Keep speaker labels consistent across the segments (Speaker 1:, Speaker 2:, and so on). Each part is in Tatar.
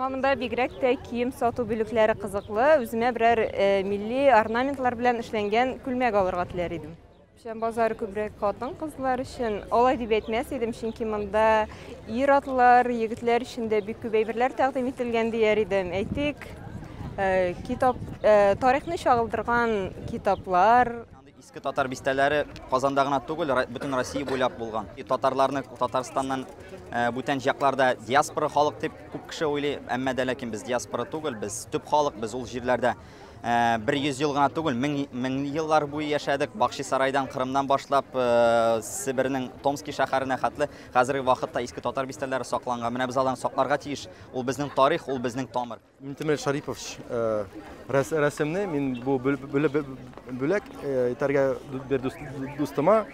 Speaker 1: Миңа монда бигрәк тә кием сату бүлекләре кызыклы. Үземә берәр милли орнаментлар белән эшләнгән күлмәк алырга теләр идем. Печән базары күбрәк хатын-кызлар өчен. Алай дип әйтмәс идем, чөнки монда ир-атлар, егетләр өчен дә бик күп әйберләр тәкъдим ителгән дияр идем. Әйтик, китап, тарихны чагылдырган китаплар.
Speaker 2: Иске татар бистәләре Казанда гына түгел, бөтен Россия буйлап булган. Татарларны Татарстаннан бүтән якларда диаспора халык дип күп кеше уйлый, әмма дә ләкин без диаспора түгел, без төп халык, без ул җирләрдә бер йөз ел гына түгел, мең, мең еллар буе яшәдек. Бахчисарайдан, Кырымнан башлап, Себернең Томский шәһәренә хәтле хәзерге вакытта иске татар бистәләре сакланган. Менә без аларны сакларга тиеш. Ул безнең тарих, ул безнең тамыр.
Speaker 3: Минтимер Шарипович рәсемне мин бу бүләк итәргә бер дустыма.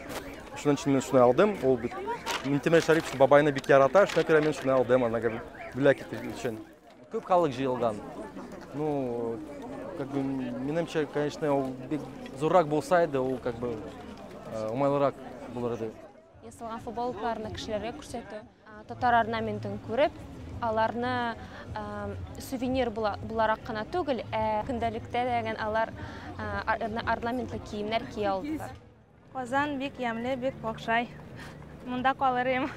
Speaker 3: Шуның өчен мин шуны алдым. Ул бит Минтимер Шарипович бабайны бик ярата, шуңа күрә мин шуны алдым анага бүләк итү өчен. Күп халык җыелган. Ну, как бы, минемчә, конечно, ул бик зуррак булса иде, ул как бы уңайлырак булыр иде.
Speaker 4: Ясалган футболкаларны кешеләргә күрсәтү, татар орнаментын күреп, аларны сувенир буларак кына түгел, ә көндәлектә дә алар орнаментлы киемнәр кия алдылар.
Speaker 5: Казан бик ямьле, бик охшай. Монда калыр идем.